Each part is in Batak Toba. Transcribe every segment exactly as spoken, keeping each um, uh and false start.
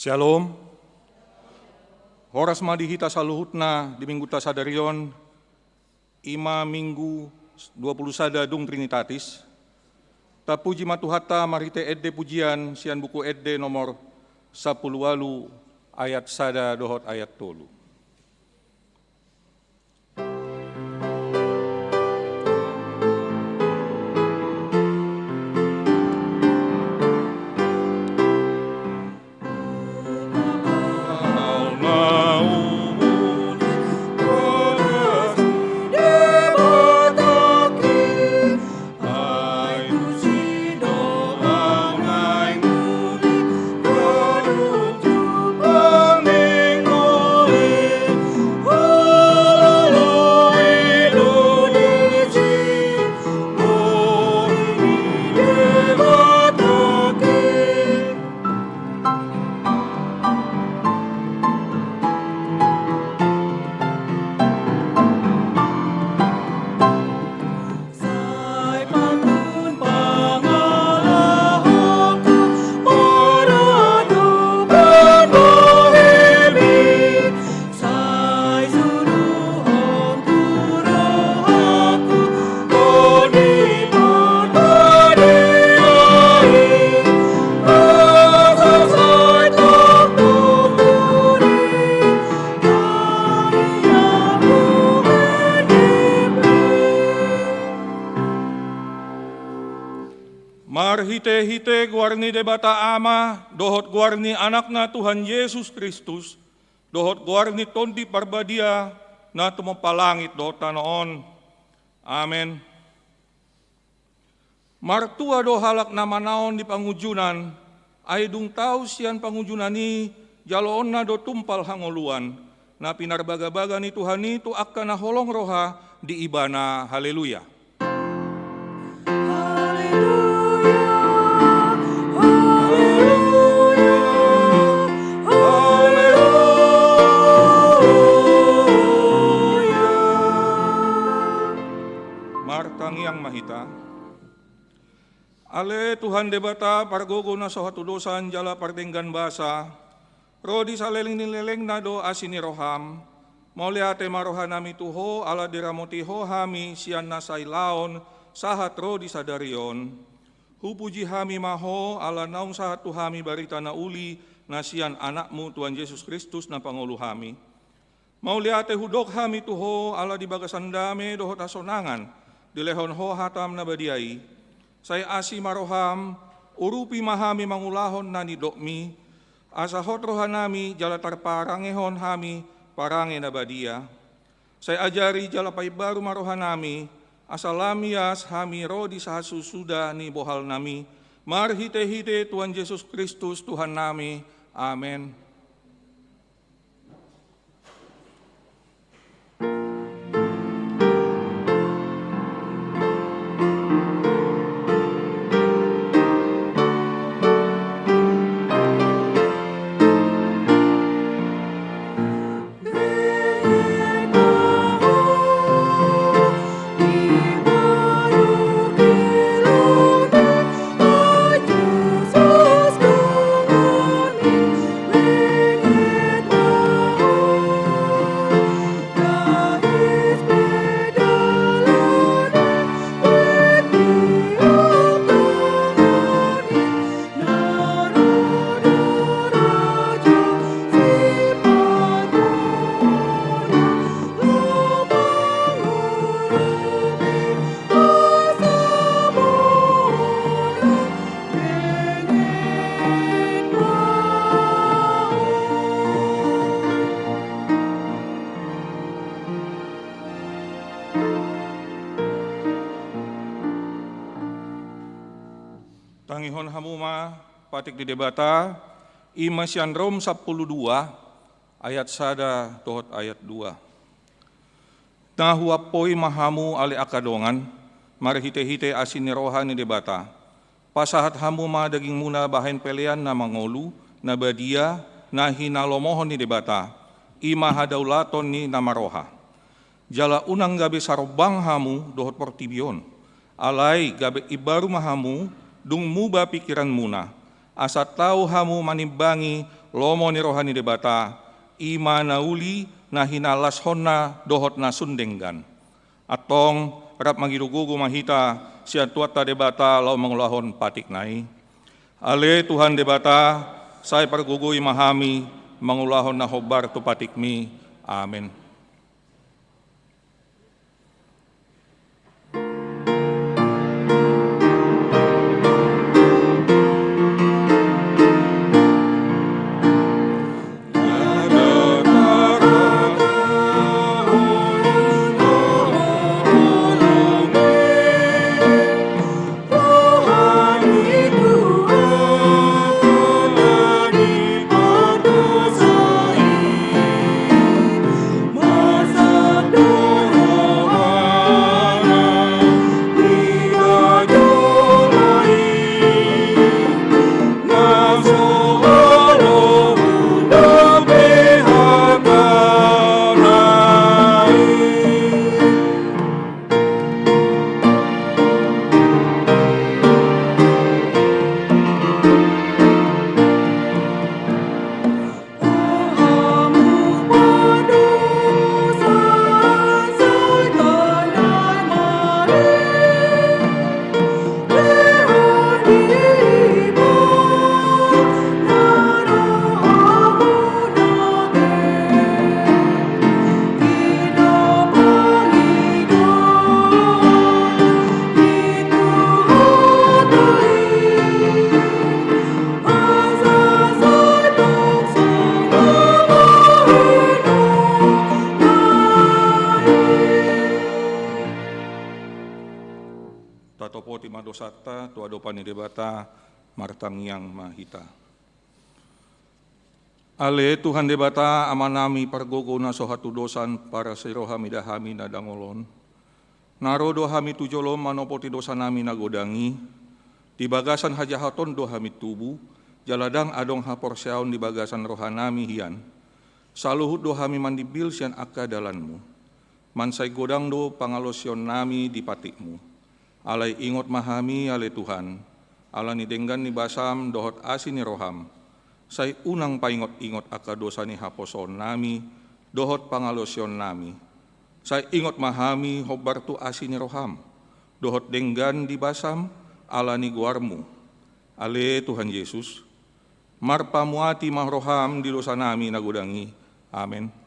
Shalom. Horas ma di hita saluhutna di minggunta sadari on, i ma minggu dua puluh sada dung Trinitatis. Tapuji ma Tuhanta marhite ende pujian sian Buku Ende nomor sampulu ualu ayat sada dohot ayat tolu. Marhitehite goar ni Debata Ama dohot goar ni Anakna Tuhan Jesus Kristus, dohot goar ni Tondi Parbadia na tumompa langit dohot tano on. Amen. Martua do halak na manaon di pangunjunan, ai dung tau sian pangunjunan i jaloonna do tumpal hangoluan, na pinarbagabaga ni Tuhan i tu angka na holong roha di Ibana. Haleluya. Haleluya, haleluya, haleluya. Martangiang ma hita. Ale Tuhan Debata, pargogo na so hatudosan jala pardenggan basa, ro di saleleng ni lelengna do asi ni roham. Mauliate ma rohanami tu Ho, ala diramoti Ho hami sian na sai laon sahat ro di sadari on. Hupuji hami ma Ho, ala naung sahat tu hami barita na uli na sian Anakmu Tuhan Jesus Kristus na pangolu hami. Mauliate hudok hami tu Ho, ala di bagasan dame dohot hasonangan dilehon Ho hatam na badia i. Sai asi ma roham, urupi ma hami mangulahon na nidokmi, asa hot rohanami jala tarparangehon hami parange na badia. Sai ajari jala paimbaru ma rohanami, asa lam ias hami ro di sahasusuda ni bohalnami, marhitehite Tuhan Jesus Kristus Tuhannami. Amen. Tangihon hamu ma patik ni Debata, i ma sian Rom sampulu dua, ayat sada dohot ayat dua. Na huampoi ma hamu ale angka dongan, marhitehite asi ni roha ni Debata. Pasahat hamu ma dagingmuna bahen pelean na mangolu, na badia, na hinalomohon ni Debata, i ma hadaulaton ni na marroha. Jala unang gabe sarombang hamu dohot portibi on. Alai gabe imbaru ma hamu, dung muba pingkiranmuna, asa tau hamu manimbangi lomo ni roha ni Debata, i ma na uli na hinalashonna dohot na sun denggan. Antong, rap mangido gogo ma hita sian Tuhanta Debata laho mangulahon patikna i. Ale Tuhan Debata, sai pargogoi ma hami mangulahon na hombar tu patikmi. Amen. Tatopoti ma dosanta tu adopan ni Debata, martangiang ma hita. Ale Tuhan Debata, Amanami pargogo na so hatudosan, parasi roha mida hami na dangol on. Na ro do hami tu jolom manopoti dosanami na godang i, di bagasan hajahaton do hami tubu, jala ndang adong haporseaon di bagasan rohanami hian. Saluhut do hami mandimbil sian angka dalanmu. Mansai godang do pangalaosionnami di patikmu. Alai ingot ma hami, ale Tuhan, ala ni denggan ni basam dohot asi ni roham. Sai unang paingot-ingot angka dosa ni haposoonnami dohot pangalaosionnami. Sai ingot ma hami hombar tu asi ni roham dohot denggan di basam ala ni goarmu. Ale Tuhan Jesus, marpamuati ma roham di dosanami na godang i. Amen.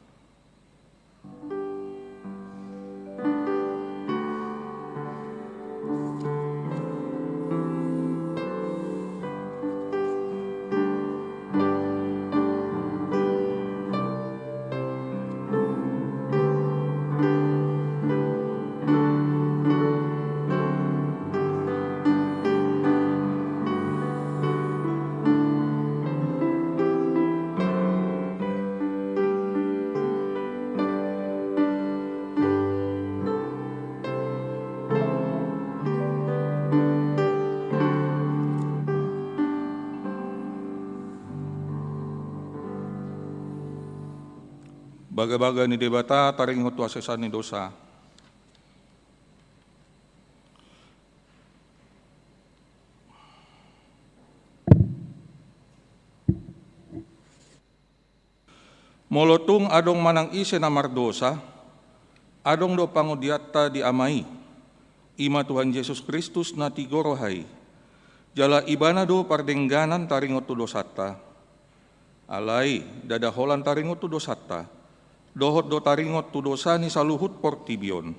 Bagabaga ni Debata taringot tu hasesaan ni dosa. Molo tung adong manang ise na mardosa, adong do pangondianta di Ama i, i ma Tuhan Jesus Kristus na tigo roha i. Jala Ibana do pardengganan taringot tu dosanta. Alai ndada holan taringot tu dosanta, dohot do taringot tu dosa ni saluhut portibi on.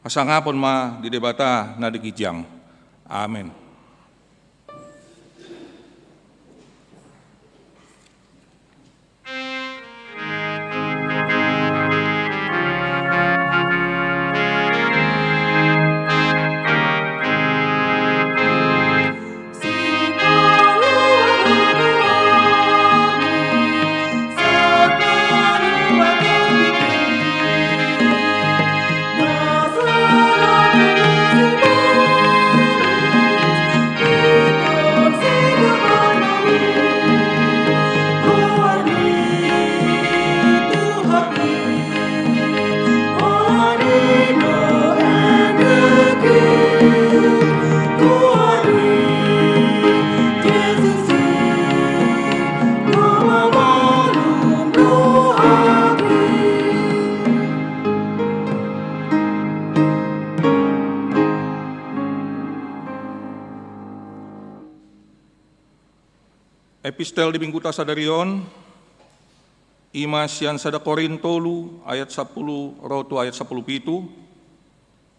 Hasangapon ma di Debata na di ginjang. Amen. Epistel di mingguta sadari on, i ma sian sada Korint tolu ayat sampulu ro tu ayat sampulu pitu,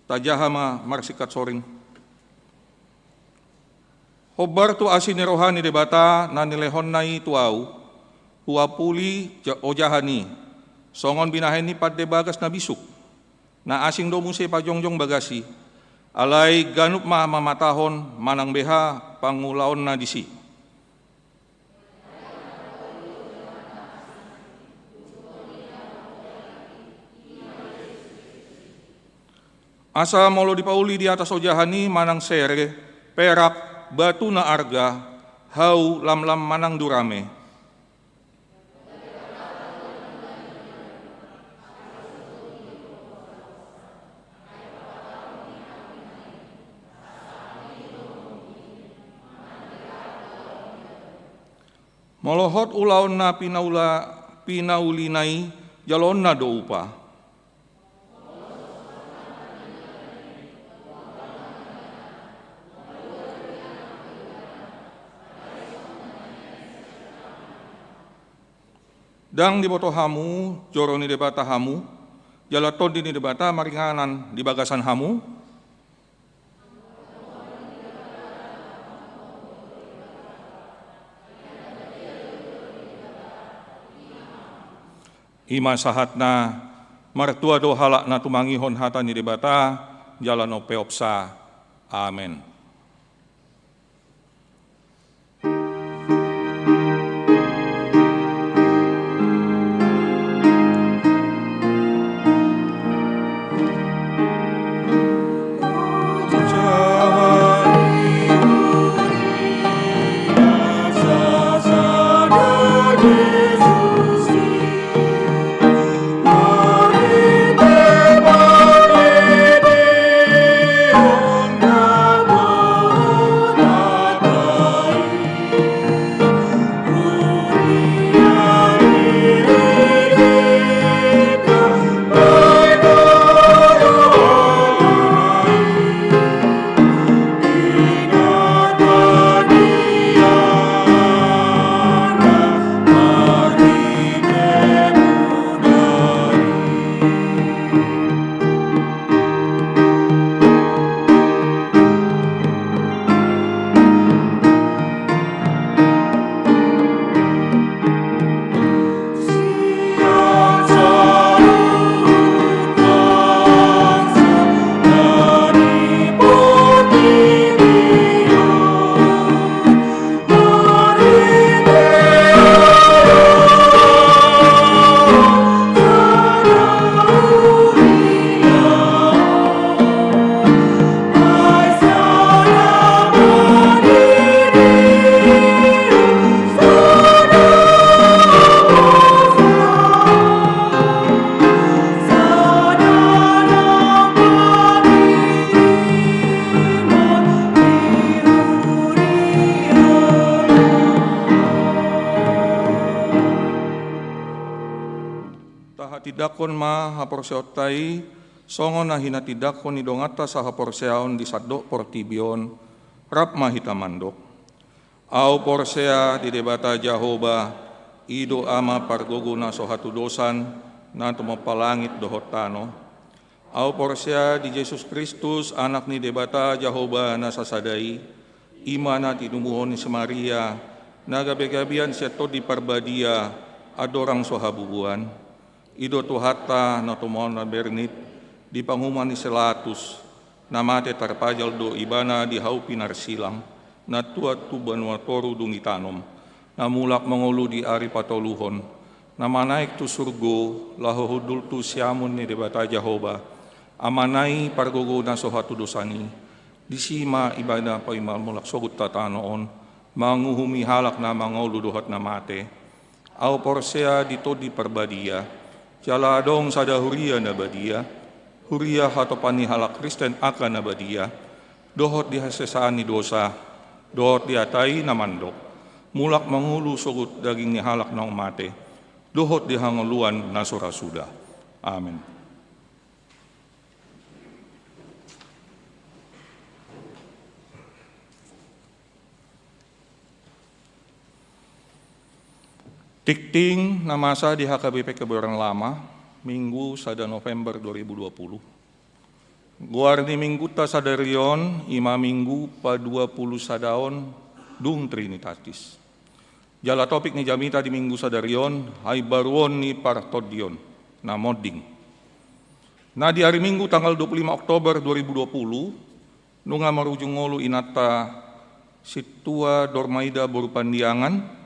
tajaha ma marsingkat soring. Hombar tu asi ni roha ni Debata na nilehonna i tu ahu, huapuli ja-, ojahan i, songon binahen ni pande bagas na bisuk. Na asing do muse pajongjong bagas i, alai ganup ma mamatahon manang beha pangulaonna disi. Asa molo dipauli di atas ojahan i manang sere, perak, batu na arga, hau, lamlam manang durame. Molo hot ulaon na pinaula-, pinaulina i, jaloonna do upa. Ndang diboto hamu joro ni Debata hamu, jala Tondi ni Debata maringanan di bagasan hamu? I ma sahatna. Martua do halak na tumangihon hata ni Debata jala na umpeopsa. Amen. Tahatindangkon ma haporseaonta i, songon na hinatindangkon ni donganta sahaporseaon di sandok portibi on. Rap ma hita mandok. Ahu porsea di Debata Jahowa, i do Ama pargogo na so hatudosan, na tumompa langit dohot tano. Ahu porsea di Jesus Kristus, Anak ni Debata Jahowa na sasada i, i ma na tinumuhon ni si Maria, na gabe gabean sian Tondi Parbadia, andorang so habubuan. I do Tuhanta na tumompa na bernit, di panguhuman ni si Latus, na mate tarpajal do Ibana di hau pinarsilang, na tuat tu banua toru dung ditanom, na mulak mangolu di ari patoluhon, na manaek tu surgo, laho hundul tu siamun ni Debata Jahowa, Amana i pargogo na so hatudosan i, disi ma Ibana paima mulak sogot tu tano on, manguhumi halak na mangolu dohot na mate. Ahu porsea di Tondi Parbadia, jala adong sada huria na badia, huria hatopan ni halak Kristen angka na badia, dohot di hasesaan ni dosa, dohot di hata i na mandok, mulak mangolu sogot daging ni halak naung mate, dohot di hangoluan na so ra suda. Amen. Tingting na masa di H K B P Kebayoran Lama, Minggu sada November dua ribu dua puluh. Goar ni Minggunta sadari on i ma Minggu paduapuluhsadaon dung Trinitatis. Jala topik ni jamita di Minggu sadari on, haimbaruon ni partondion na monding. Na di ari Minggu tanggal dua puluh lima Oktober dua ribu dua puluh, nunga marujung ngolu inanta Sintua Dormaida boru Pandiangan,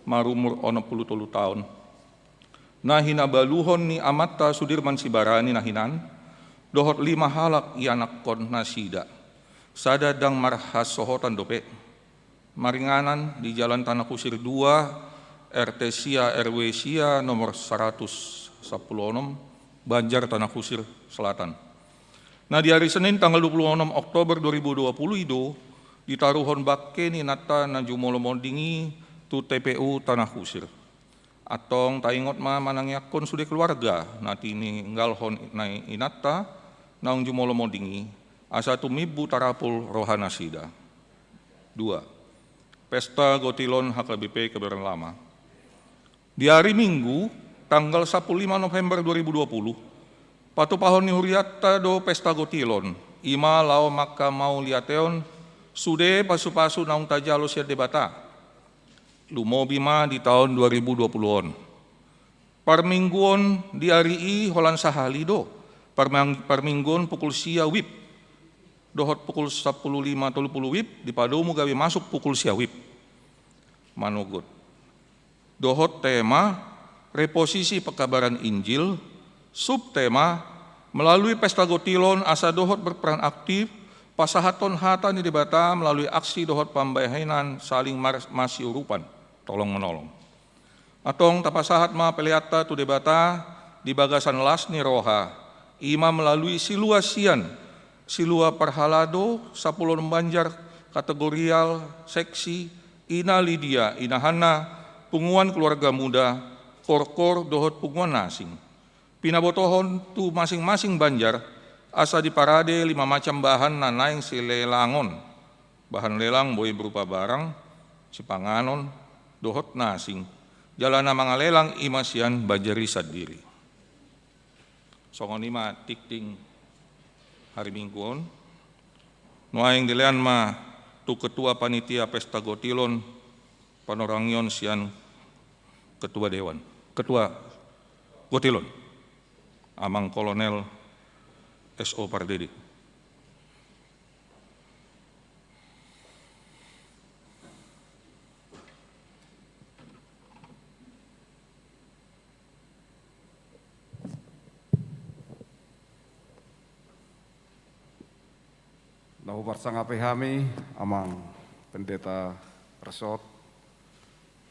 marumur onom puluh tolu taon. Na hinabaluhon ni amanta Sudirman Sibarani na hinan, dohot lima halak ianakhon nasida. Sada ndang marhasohotan dope. Maringanan di Jalan Tanah Kusir dua, R T sia, R W sia, nomor saratus sampulu onom, Banjar Tanah Kusir Selatan. Na di ari Senin tanggal dua puluh onom Oktober dua ribu dua puluh i do, ditaruhon bangke ni inanta na jumolo monding i tu T P U Tanah Kusir. Antong taingot ma manangiangkon sude keluarga na tininggalhon na inanta naung jumolo monding i, asa tumimbo tarapul roha nasida. Dua, Pesta Gotilon H K B P Kebayoran Lama. Di ari Minggu, tanggal sampulu lima November dua ribu dua puluh, patupahon ni hurianta do Pesta Gotilon, i ma laho mangkamauliatehon sude pasupasu naung tajalo sian Debata. Lumobi ma di taon dua ribu dua puluh on. Parmingguon di ari i holan sahali do, parmang-, parmingguon pukul sia wib dohot pukul sampulu lima tolu puluh wib dipadomu gabe masuk pukul sia wib. Manogot. Dohot tema, reposisi pekabaran Injil, subtema, melalui Pesta Gotilon asa dohot berperan aktif pasahathon hata ni Debata melalui aksi dohot pambahenan saling mar-, masiurupan, tolong menolong. Antong tapasahat ma peleanta tu Debata di bagasan las ni roha, i ma melalui silua sian, silua parhalado, Sapulon Banjar, kategorial, seksi, Ina Lidia, Ina Hanna, punguan keluarga muda, korkor dohot punguan na asing. Pinabotohon tu masing-masing banjar, asa diparade lima macam bahan na naeng silelangon. Bahan lelang boi berupa barang, sipanganon, dohot na asing. Jala na mangalelang i ma sian banjar i sandiri. Songon i ma tingting hari Minggu on. Nuaeng dilean ma tu Ketua Panitia Pesta Gotilon panorangion sian Ketua Dewan, Ketua Gotilon, Amang Kolonel S O Pardede. Na huparsangapi hami, Amang Pendeta Resort,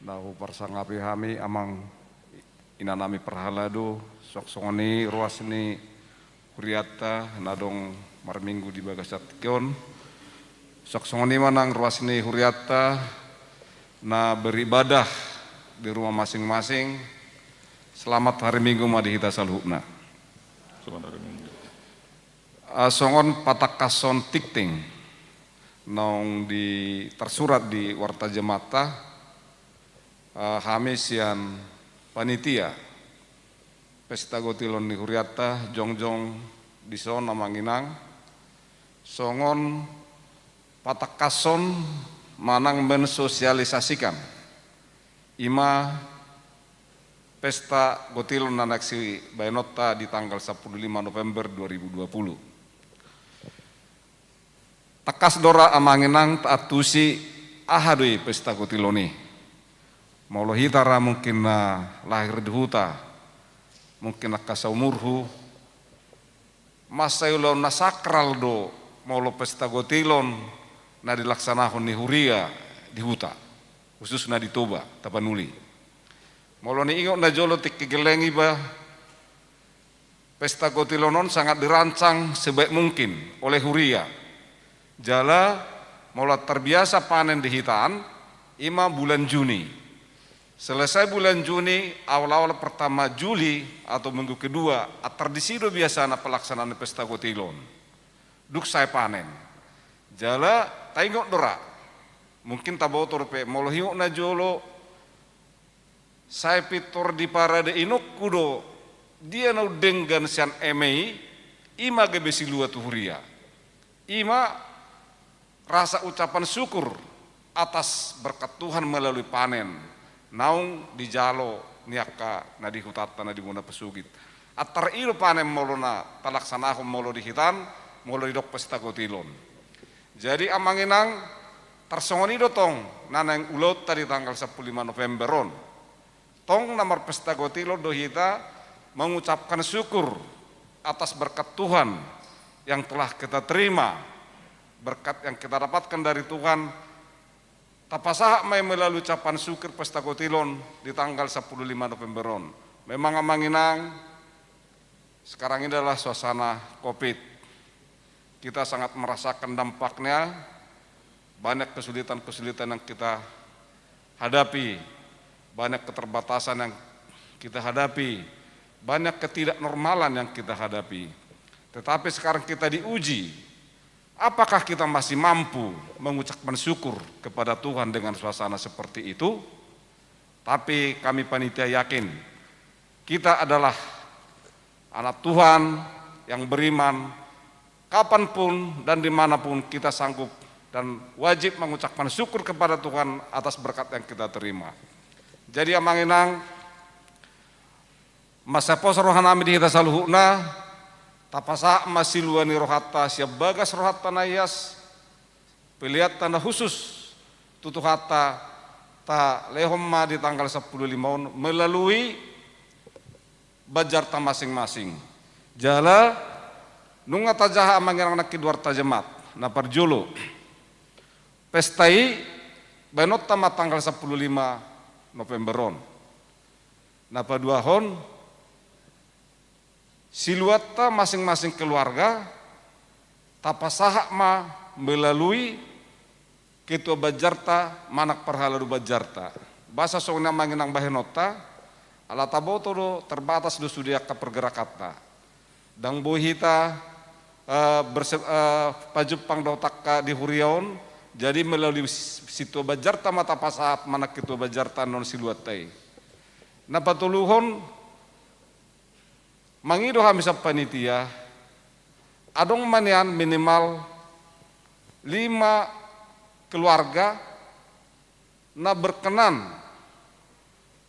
na huparsangapi hami, Amang Inanami Parhalado, suang songon i ruas ni hurianta na adong marminggu di bagasan tingki on. Suang songon i ma nang ruas ni hurianta na beribadah di rumah masing-masing. Selamat hari Minggu ma di hita saluhutna. Selamat hari Minggu. Ah, songon patangkashon tingting naung di, tersurat di Warta Jamatta, ah, hami sian panitia Pesta Gotilon ni hurianta jongjong dison, Amang Inang, songon patangkashon manang mensosialisasikan i ma Pesta Gotilon na naeng sibahenonta di tanggal sampulu lima November dua ribu dua puluh. Tangkas do ra, Amang Inang, taantusi aha do i Pesta Gotilon i. Molo hita ra mungkin na lahir di huta, mungkin angka saumurhu, mansai ulaon na sakral do molo Pesta Gotilon na dilaksanahon ni huria di huta, khususna di Toba Tapanuli. Molo niingot najolo tingki gelleng iba, Pesta Gotilon on sangat dirancang sebaik mungkin oleh huria. Jala molo terbiasa panen di hita an, i ma bulan Juni. Selesai bulan Juni, awal-awal pertama Juli atau minggu kedua, antar disi do biasana pelaksanaan Pesta Gotilon. Dung sae panen. Jala taingot do ra. Mungkin taboto dope, molo hiot najolo, Sai pintor diparade inongku do dia na undenggan sian eme i, i ma gabe silua tu huria. I ma rasa ucapan syukur atas berkat Tuhan melalui panen naung dijalo ni angka na di hutanta na di bona pesugit. Antar i do panen molo na talaksanahon molo di hitaan, molo didok pesta gotilon. Jadi amang inang, tarsongon i do tong na naeng ulaonta di tanggal sampulu lima November on. Tong na marpesta gotilon do hita mengucapkan syukur atas berkat Tuhan yang telah kita terima, berkat yang kita dapatkan dari Tuhan. Tapasahat ma i melalui ucapan syukur pesta gotilon di tanggal sampulu lima November on. Memang amang inang, sekarang ini adalah suasana covid. Kita sangat merasakan dampaknya, banyak kesulitan-kesulitan yang kita hadapi, banyak keterbatasan yang kita hadapi, banyak ketidaknormalan yang kita hadapi. Tetapi sekarang kita diuji, apakah kita masih mampu mengucapkan syukur kepada Tuhan dengan suasana seperti itu? Tapi kami panitia yakin, kita adalah anak Tuhan yang beriman, kapanpun dan dimanapun kita sanggup dan wajib mengucapkan syukur kepada Tuhan atas berkat yang kita terima. Jadi amang inang, mansai pos rohanami di hita saluhutna, tapasahat ma silua ni rohanta sian bagas rohanta na ias, peleanta na khusus tu Tuhanta, talehon ma di tanggal sampulu lima on melalui banjarta masing-masing. Jala nunga tajaha amang inang nangkin di luar tajamat, na parjolo, pesta i baenonta ma tanggal sampulu lima November on. Na paduahon, siluanta masing-masing keluarga tapasahat ma melalui ketua banjarta manang parhalado banjarta. Bahasa songon i amang inang bahenonta, ala taboto do terbatas do sude angka pergerakanta. Ndang boi hita eh, berse- eh, pajumpang dohot angka di huria on, jadi melalui si- situa banjarta ma tapasahat manang ketua banjarta annon siluanta i. Na patoluhon, mangido hami sian panitia, adong ma nian minimal lima keluarga na berkenan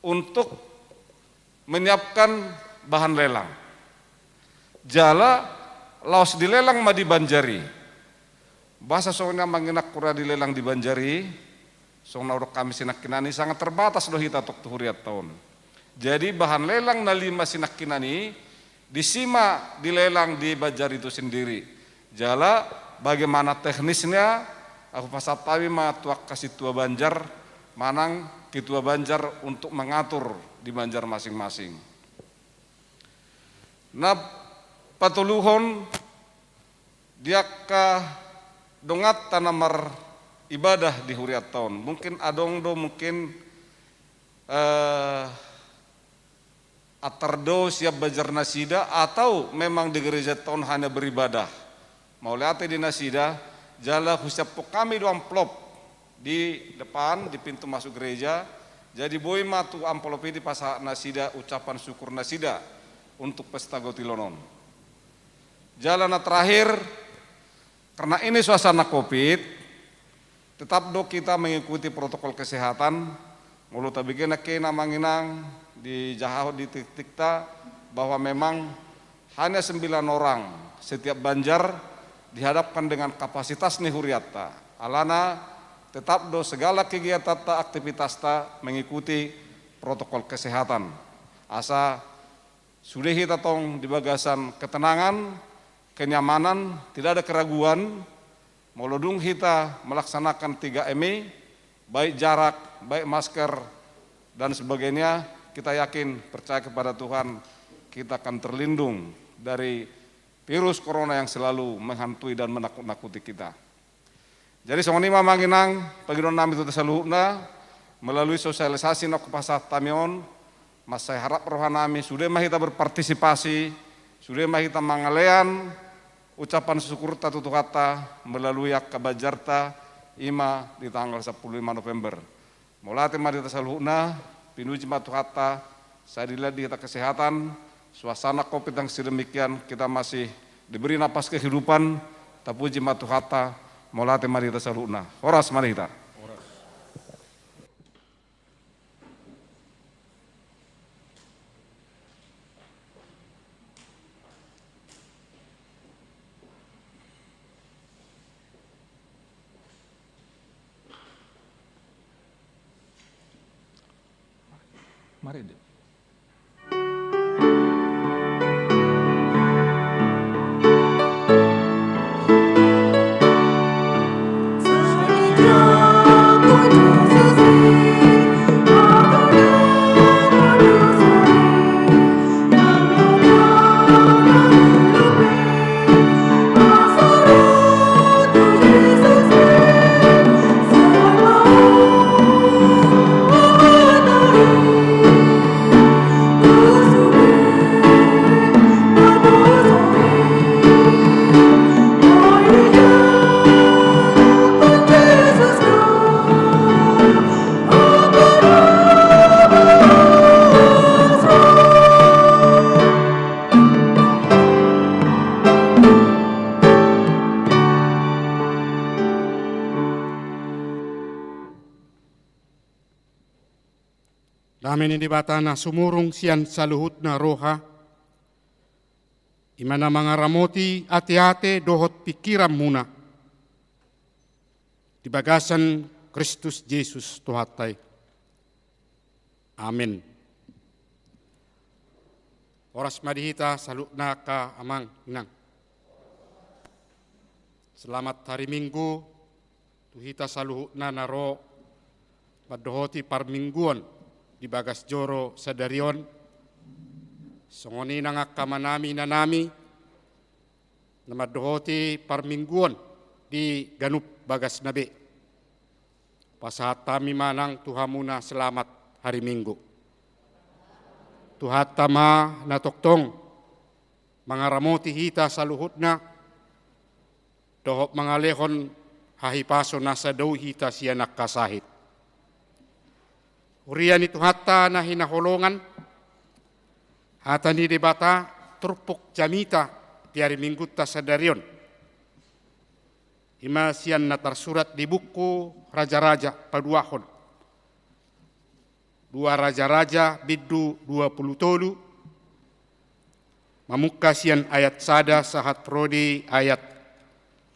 untuk menyiapkan bahan lelang. Jala laos dilelang ma di banjar i. Bahasa songon i amang inang, hura dilelang di banjar i, songon na hudok hami sinangkinan i, sangat terbatas do hita tong tu hurianta on. Jadi bahan lelang na lima sinangkinan i, disi ma dilelang di banjar itu sendiri. Jala bagaimana teknisnya, hupasahat hami ma tu angka situa banjar manang ketua banjar untuk mengatur di banjar masing-masing. Na patoluhon, di angka donganta na maribadah di hurianta on, mungkin adong do mungkin eh, antar do sian banjar nasida atau memang di gerejanta on hanya beribadah. Mauliate di nasida, jala husiaphon hami do amplop di depan, di pintu masuk gereja. Jadi boi ma tu amplop i dipasahat nasida ucapan syukur nasida untuk pesta gotilon on. Jala na terakhir, karena ini suasana covid, tetap do kita mengikuti protokol kesehatan. Molo tabege nangkin amang inang, dijahahon di tiktikta bahwa memang hanya sembilan orang setiap banjar dihadapkan dengan kapasitas ni hurianta. Alana tetap do segala kegiatanta, aktivitasta mengikuti protokol kesehatan. Asa sude hita tong di bagasan ketenangan, kenyamanan, tidak ada keraguan. Molo dung hita melaksanakan tiga M i, baik jarak, baik masker, dan sebagainya, kita yakin, percaya kepada Tuhan, kita akan terlindung dari virus corona yang selalu menghantui dan menakut-nakuti kita. Jadi songon i ma amang inang, pangidoan nami tu hita saluhutna, melalui sosialisasi na hupasahat hami on, mansai harap roha nami, sude ma hita berpartisipasi, sude ma hita mangalean ucapan syukurta tu Tuhanta melalui angka banjarta, i ma di tanggal sampulu lima November. Mauliate ma di hita saluhutna, Pinuji ma Tuhanta, sadari on di hita kesehatan, suasana covid yang sedemikian, kita masih diberi napas kehidupan, tapuji ma Tuhanta, mauliate ma di hita saluhutna. Horas ma di hita. Marende. Dame ni Debata na sumurung sian saluhutna roha, i ma na mangaramoti ateate dohot pingkiranmuna di bagasan Kristus Jesus Tuhanta i. Amen. Horas ma di hita saluhutna angka amang inang. Selamat hari Minggu tu hita saluhutna na ro mandohoti parmingguon di bagas joro sadari on. Songon i nang angka amanami inanami na mandohoti parmingguon di ganup bagasna be. Pasahat hami ma nang tu hamuna selamat hari Minggu. Tuhanta ma na tongtong mangaramoti hita saluhutna, dohot mangalehon hahipason asa dao hita sian angka sahit. Huria ni Tuhanta na hinaholongan, hata ni Debata turpuk jamita di ari Minggunta sadari on, i ma sian na tarsurat di buku Raja-raja paduahon. Dua Raja-raja bindu dua pulu tolu, mamungka sian ayat sada sahat ro di ayat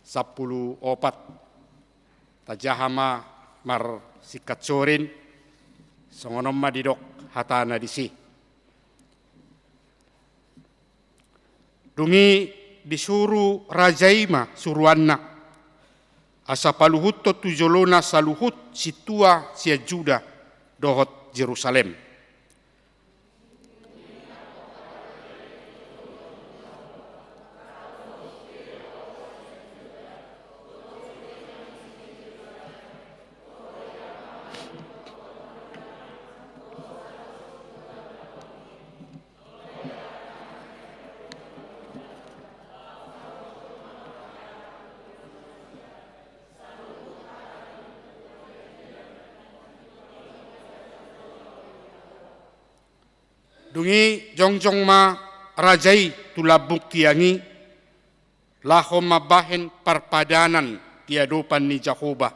sampulu opat. Tajaha ma marsingkat sorin, songon on ma didok hatana disi. Dung i disuru raja i ma suruanna, asa paluhuthon tu jolona saluhut sintua sian Juda dohot Jerusalem. Dung i jongjong ma raja i tu lambung tiang i, laho mambahen parpadanan di adopan ni Jahowa.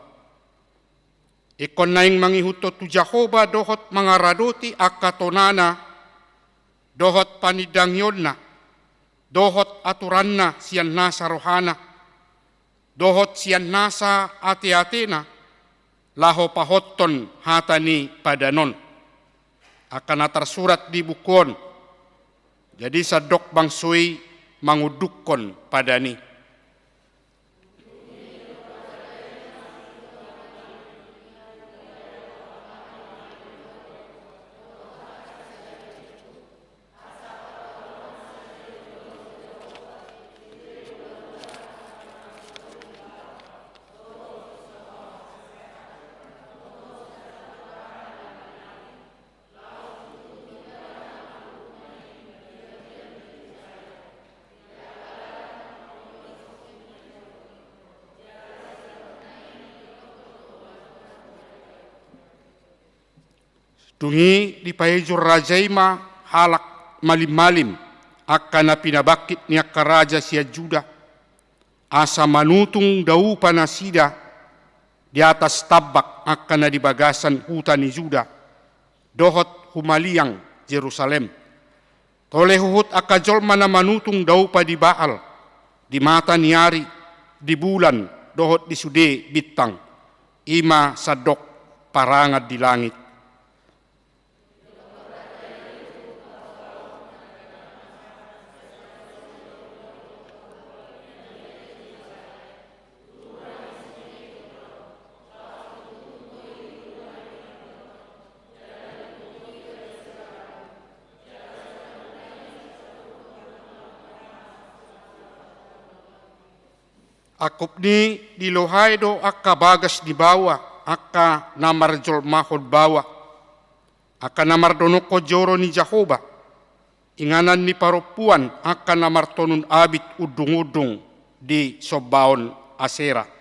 Ingkon naeng mangihuthon tu Jahowa dohot mangaradoti angka tonana, dohot panindangionna, dohot aturanna sian nasa rohana, dohot sian nasa ateatena, laho pahothon hata ni padan on. Angka na tarsurat di buku on. Jadi sandok bangso i mangundukhon padan i. Dung i dipaijur raja i ma halak malim-malim, angka na pinabangkit ni angka raja sian Juda, asa manutung daupa nasida di atas tambak angka na di bagasan huta ni Juda, dohot humaliang Jerusalem. Tole huhut angka jolma na manutung daupa di Baal, di mata ni ari, di bulan, dohot di sude bintang, i ma sandok parangan di langit. Angkup ni dilohai do angka bagas ni baoa, angka na marjolmahon baoa, angka na mardonokkon joro ni Jahowa, inganan ni parompuan angka na martonun abit undung-undung di sombaon Asera.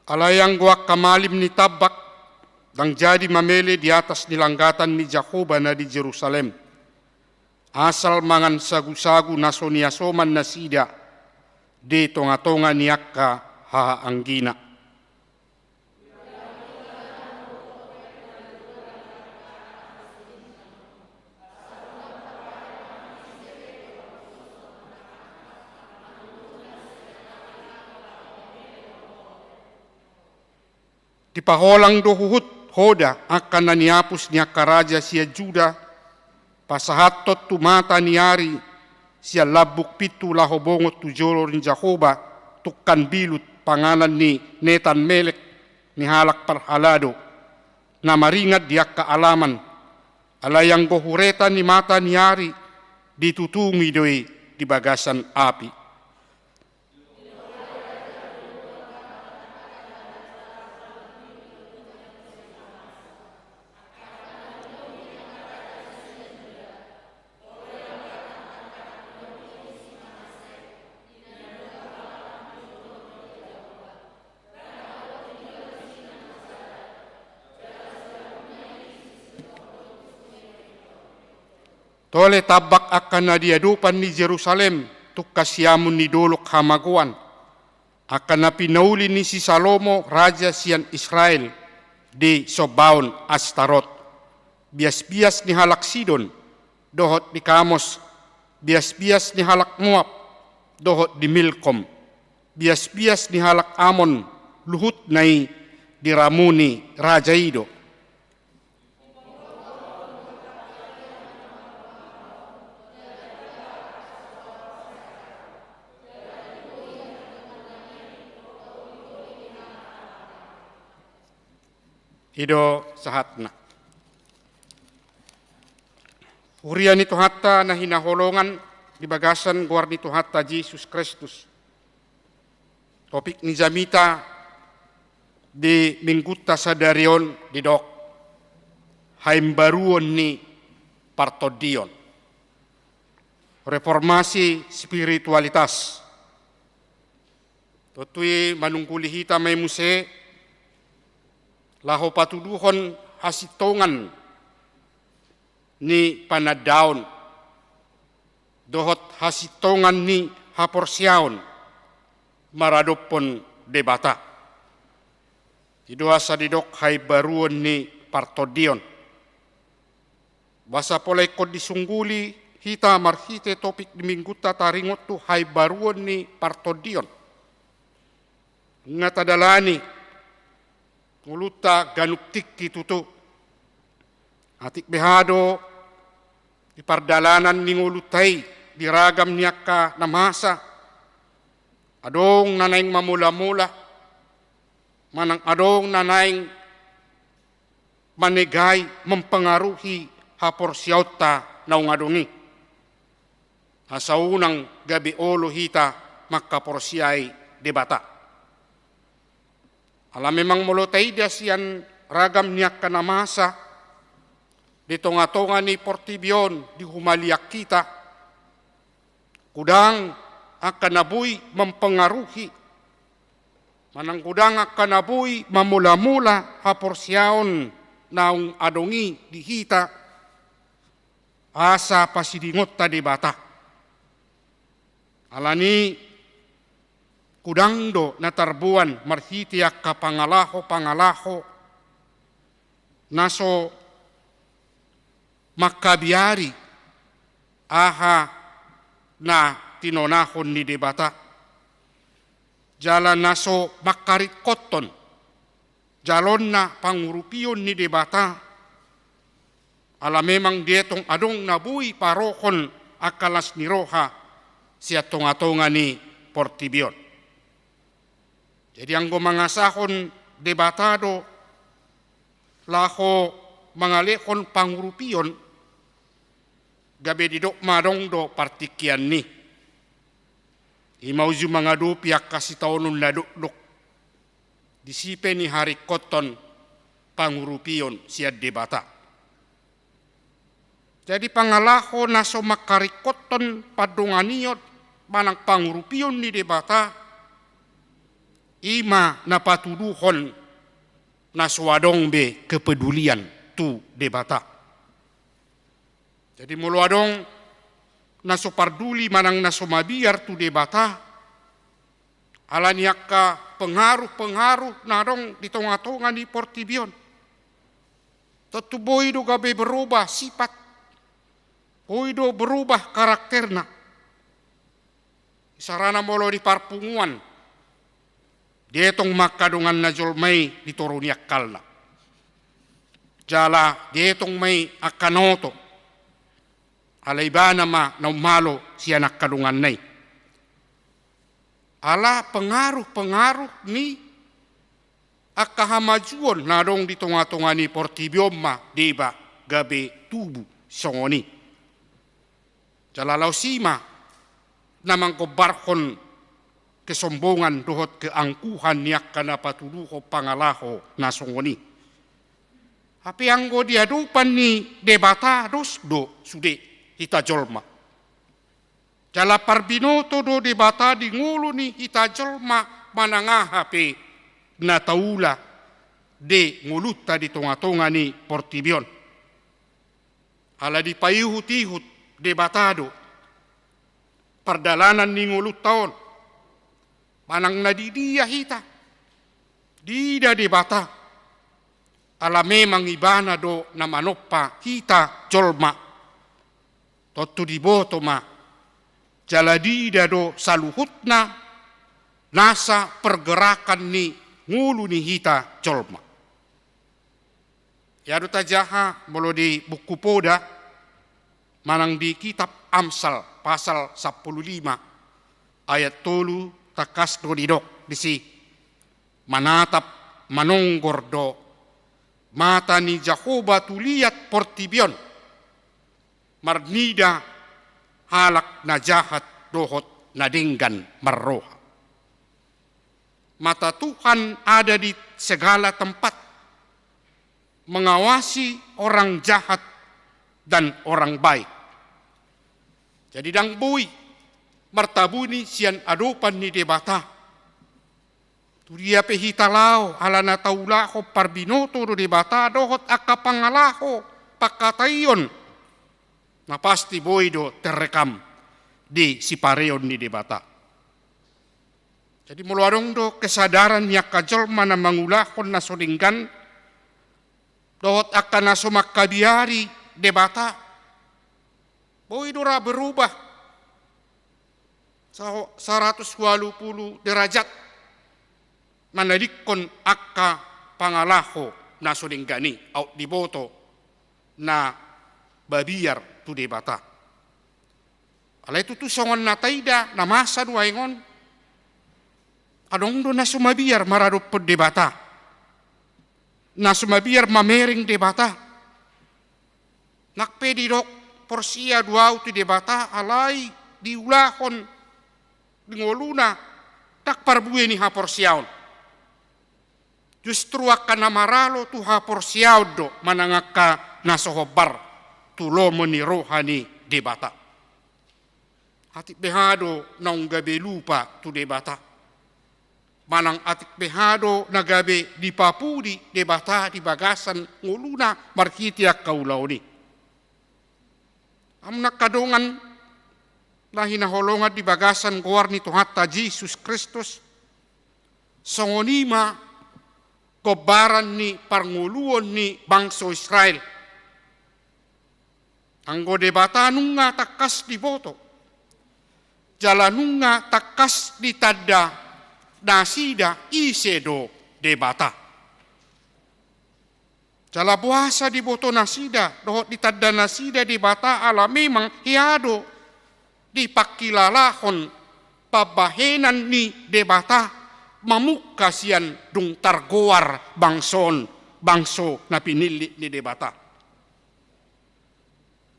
Alai anggo angka malim ni tambak, ndang jadi mamele di atas ni langgatan ni Jahowa na di Jerusalem, asal mangan sagu-sagu na so niasoman nasida di tonga-tonga ni angka hahaanggina. Dipaholang do huhut hoda angka na niapus ni angka raja sian Juda, pasahathon tu mata ni ari sian lambung pintu laho bongot tu joro ni Jahowa tungkan bilut panganan ni Netan Melek ni halak parhalado, na maringan di angka alaman, alai anggo hureta ni mata ni ari ditutungi do i di bagasan api. Tole tambak angka na di adopan ni Jerusalem tungka siamun ni dolok hamagoan, angka na pinauli ni si Salomo raja sian Israel di sombaon Astarot, bias-bias ni halak Sidon, dohot di Kamos, bias-bias ni halak Moab, dohot di Milkom, bias-bias ni halak Amon, luhutna i diramuni raja i do. I do sahatna. Huria ni Tuhanta na hinaholongan di bagasan goar ni Tuhanta Jesus Kristus. Topik ni jamita di minggunta sadari on didok haimbaruon ni partondion. Reformasi spiritualitas. Tontu i manungguli hita ma i muse laho patuduhon hasintongan ni panandaon dohot hasintongan ni haporseaon maradophon Debata. I do asa didok haimbaruon ni partondion. Boasa pola ingkon disungguli hita marhite topik di minggunta taringot tu haimbaruon ni partondion? Nunga tadalani ngolunta ganup tingki tutu. Atik beha do di pardalanan ni ngolunta i di ragam ni angka na masa, adong na naeng mamolamola, manang adong na naeng manegai, mempengaruhi haporseaonta naung adong i. Asa unang gabe olo hita mangkaporseai Debata. Ala memang molo taida sian ragam ni angka na masa di tonga-tonga ni portibi on di humaliang hita, godang angka na boi mempengaruhi, manang godang angka na boi mamola-mola haporseaon naung adong i di hita, asa pasidingonta Debata. Alani godang do na tarboan marhite angka pangalaho-pangalaho na so mangkabiari aha na tinonahon ni Debata, jala na so mangkaringkothon jalonna pangurupion ni Debata, ala memang dietong adong na boi parohon angka las ni roha sian tonga-tonga ni portibi on. Jadi anggo mangasahon Debata do laho mangalehon pangurupion, gabe didok ma adong do partingkian ni. I ma uju mangadopi angka sitaonon na dokdok, disi pe niharingkothon pangurupion sian Debata. Jadi pangalaho na so mangkaringkothon pandonganion manang pangurupion ni Debata, i ma na patuduhon na so adong be kepedulian tu Debata. Jadi molo adong na so parduli manang na so mabiar tu Debata, ala ni angka pengaruh-pengaruh na adong di tonga-tonga ni portibi on, tontu boi do gabe berubah sifat, boi do berubah karakterna. Isarana molo di parpunguan, dietong ma angka donganna jolma i di toru ni akkalna. Jala dietong ma i angka na oto, ala ibana ma na ummalo sian angka donganna i. Ala pengaruh-pengaruh ni angka hamajuon na adong di tonga-tonga ni portibi on ma deba gabe tubu songon i. Jala laos i ma na manggombarhon kesombongan dohot keangkuhan ni angka na patuduhon pangalaho na songon i. Hape anggo di adopan ni Debata dos do sude hita jolma. Jala parbinoto do Debata di ngolu ni hita jolma manang aha pe na taula di ngolunta di tonga-tonga ni portibi on. Ala dipaihut-ihut Debata do pardalanan ni ngolunta on. Manang na di dia hita, diida Debata. Ala memang ibana do na manompa hita jolma. Tontu diboto ma jala diida do saluhutna nasa pergerakan ni ngolu ni hita jolma. Ia do tajaha molo di Buku Poda manang di kitab Amsal pasal sampulu lima ayat tolu, tangkas do didok disi: Manatap, manonggor do mata ni Jahowa tu liat portibi on, marnida halak na jahat dohot na denggan marroha. Mata Tuhan ada di segala tempat, mengawasi orang jahat dan orang baik. Jadi ndang boi martabuni sian adopan ni Debata. Tu dia pe hita laho, ala na taulahon parbinoto do Debata dohot angka pangalaho, pangkataion, na pasti boi do terrekam di sipareon ni Debata. Jadi molo adong do kesadaran ni angka jolma na mangulahon na so denggan dohot angka na so mangkabiari Debata, boi do ra berubah sa-, saratus ualu pulu derajat manadingkon angka pangalaho na so denggan i, aut diboto na mabiar tu Debata. Alai tutu songon na taida na masa nuaeng on, adong do na so mabiar maradophon Debata, na so mabiar mamereng Debata. Nang pe didok porsea do ahu tu Debata alai diulahon di ngoluna ndang parbue ni haporseaon. Justru angka na maralo tu haporseaon do manang angka na so hombar tu lomo ni roha ni Debata. Atik beha do naung gabe lupa tu Debata. Manang atik beha do na gabe dipapudi Debata di bagasan ngoluna marhite angka ulaon i. Amang angka dongan na hinaholongan di bagasan goar ni Tuhanta Jesus Kristus, songon i ma gombaran ni parngoluon ni bangso Israel. Anggo Debata nunga tangkas diboto, jala nunga tangkas ditanda nasida ise do Debata. Jala boasa diboto nasida dohot ditanda nasida Debata? Ala memang hea do dipangkilalahon pambahenan ni Debata mamungka sian dung targoar bangso on, bangso na pinillit ni Debata.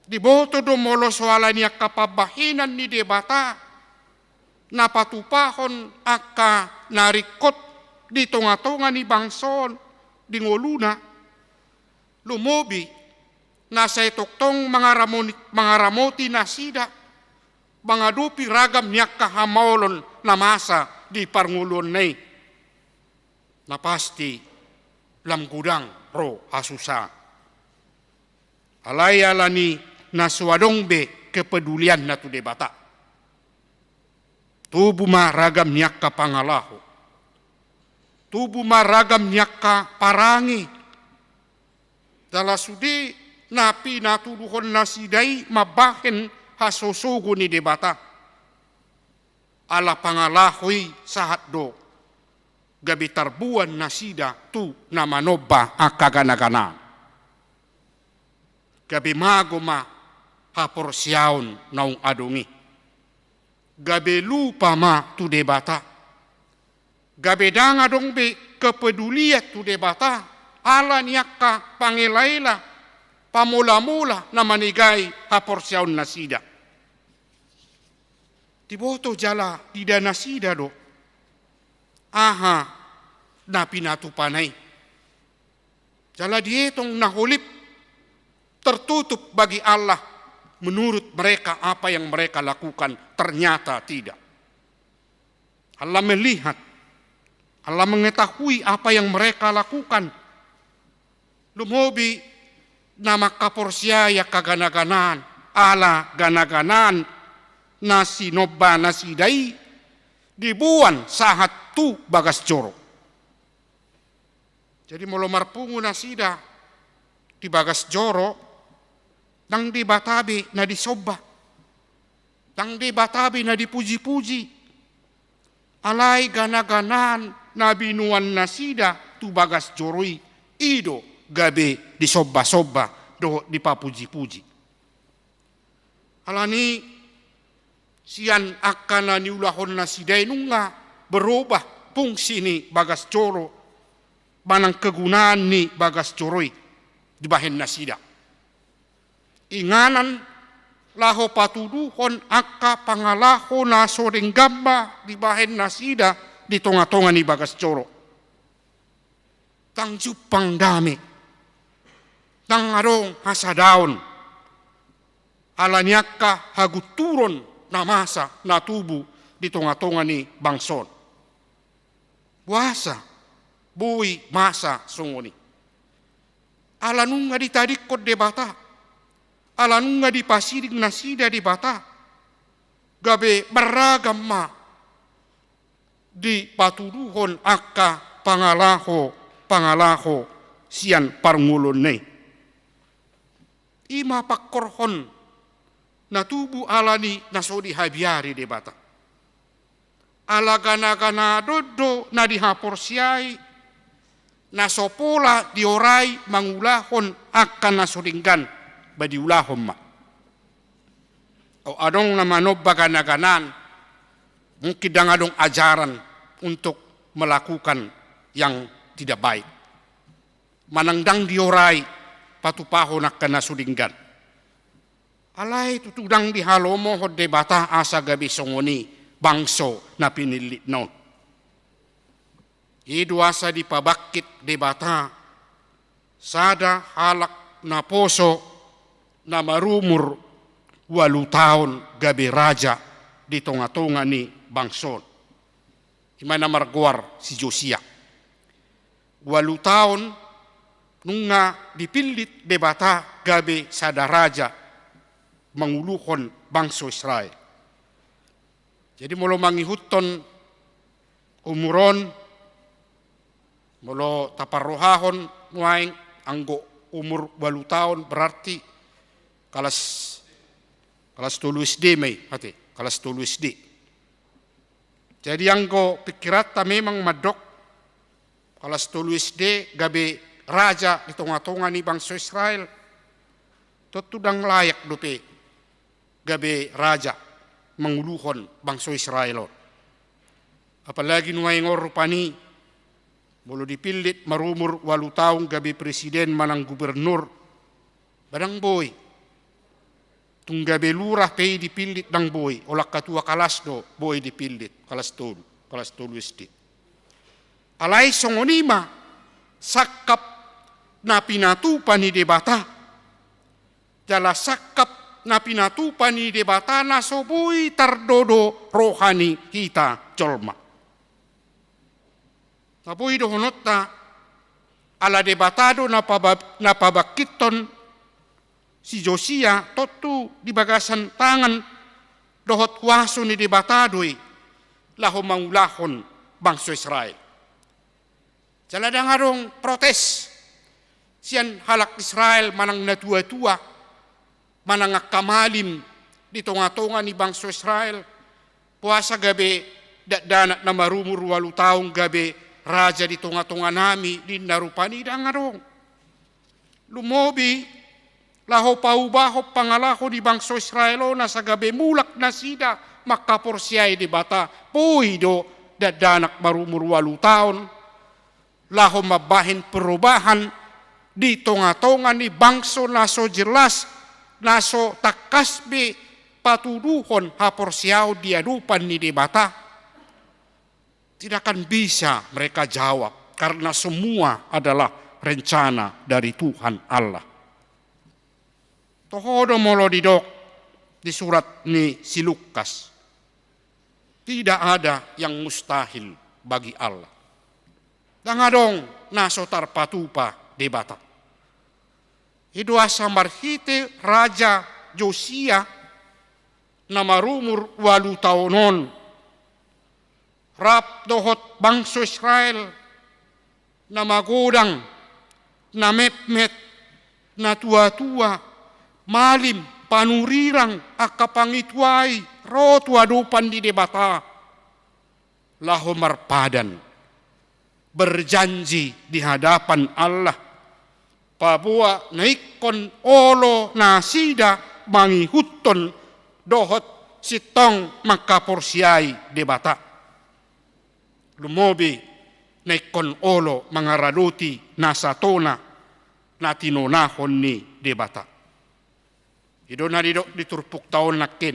Diboto do molo so ala ni angka pambahenan ni Debata na patupahon angka na ringkot di tongatonga ni bangso on di ngoluna, lumobi na sai tongtong mangaramoni-, mangaramoti nasida mangadopi ragam ni angka hamaolon na masa di parngoluonna i, na pasti lam godang ro hasusaan. Alai ala ni na so adong be kepedulianna tu Debata, tubu ma ragam ni angka pangalaho, tubu ma ragam ni angka parange. Jala sude na pinatuduhon nasida i mambahen hasosogo ni Debata. Ala pangalaho i sahat do gabe tarboan nasida tu na manomba angka ganaganaan. Gabe mago ma haporseaon naung adong i. Gabe lupa ma tu Debata. Gabe ndang adong be kepedulian tu Debata ala ni angka pangelaela, pamolamola na manegai haporseaon nasida. Diboto jala diida nasida do aha na pinatupana i. Jala dietong na holip, tertutup bagi Allah menurut mereka apa yang mereka lakukan. Ternyata tidak. Allah melihat, Allah mengetahui apa yang mereka lakukan. Lumobi na mangkaporseai angka ganaganaan, ala ganaganaan na sinomba nasida i diboan sahat tu bagas joro. Jadi molo marpungu nasida di bagas joro, ndang Debata be na disomba, ndang Debata be na dipujipuji. Alai ganaganaan na binoan nasida tu bagas joro i, i do gabe disombasomba dohot dipapujipuji. Alani sian angka na niulahon nasida i nunga berubah fungsi ni bagas joro manang kegunaan ni bagas joro i dibahen nasida. Inganan laho patuduhon angka pangalaho na so denggan ma dibahen nasida di tongatonga ni bagas joro. Ndang jumpang dame, ndang adong hasadaon, ala ni angka hagunturon na masa na tubu di tongatonga ni bangso on. Boasa boi masa songon i? Ala nunga ditadingkon Debata, ala nunga dipasiding nasida Debata, gabe marragam ma dipatuduhon angka pangalaho, pangalaho sian parngoluonna i. I ma pangkorhon na tubu ala ni na so dihabiari Debata. Ala ganaganaan do na dihaporseai, na so pola diorai mangulahon angka na so denggan, ba diulahon ma. Adong na manomba ganaganaan, mungkin ndang adong ajaran untuk melakukan yang tidak baik. Manang ndang diorai patupahon angka na so denggan. Alai tutu ndang dihalomohon Debata asa gabe songon i bangso na pinillitna on. I do asa dipabangkit Debata sada halak na poso na marumur ualu taon gabe raja di tonga-tonga ni bangso on. I ma na margoar si Josia. Ualu taon nunga dipillit Debata gabe sada raja manguluhon bangso Israel. Jadi molo mangihuthon umur on, molo taparrohahon nuaeng anggo umur ualu taon berarti kalas, kalas tolu S D ma i, ate, kalas tolu S D. Jadi anggo pikiranta memang mandok kalas tolu S D gabe raja di tonga-tonga ni bangso Israel, tontu ndang layak dope gabe raja manguluhon bangso Israel on. Apalagi nuaeng on rupani molo dipillit marumur ualu taon gabe presiden manang gubernur, ba ndang boi. Tung gabe lurah pe i dipillit ndang boi, olat katua kalas do boi dipillit, kalas tolu, kalas tolu S D. Alai songon i ma sangkap na pinatupa ni Debata. Jala sangkap na pinatupa ni Debata na so boi tardodo roha ni hita jolma. Na boi dohononta, ala Debata do na paba-, na pabangkithon si Josia, tontu di bagasan tangan dohot huaso ni Debata do i laho mangulahon bangso Israel. Jala ndang adong protes sian halak Israel manang natua-tua manang angka malim di tonga-tonga ni bangso Israel, boasa gabe dakdanak na marumur ualu taon gabe raja di tonga-tonga nami, ninna rupani, ndang adong. Lumobi laho paubahon pangalaho ni bangso Israel on asa gabe mulak nasida mangkaporseai Debata, boi do dakdanak marumur ualu taon laho mambahen perubahan di tonga-tonga ni bangso na so jelas, na so tangkas be patuduhon haporseaon di adopan ni Debata? Tidak akan bisa mereka jawab, karena semua adalah rencana dari Tuhan Allah. Toho do molo didok di surat ni si Lukas, tidak ada yang mustahil bagi Allah. Ndang adong na so tarpatupa Debata. I do asa marhite Raja Josia na marumur ualu taon on, rap dohot bangso Israel na magodang, na metmet, na tua-tua, malim, panurirang, angka pangitua i ro tu adopan ni Debata laho marpadan, berjanji di hadapan Allah, paboa na ingkon olo nasida mangihuthon dohot sintong mangkaporseai Debata. Lumobi na ingkon olo mangaradoti nasa tona na tinonahon ni Debata. I do na didok di turpukta on nangkin,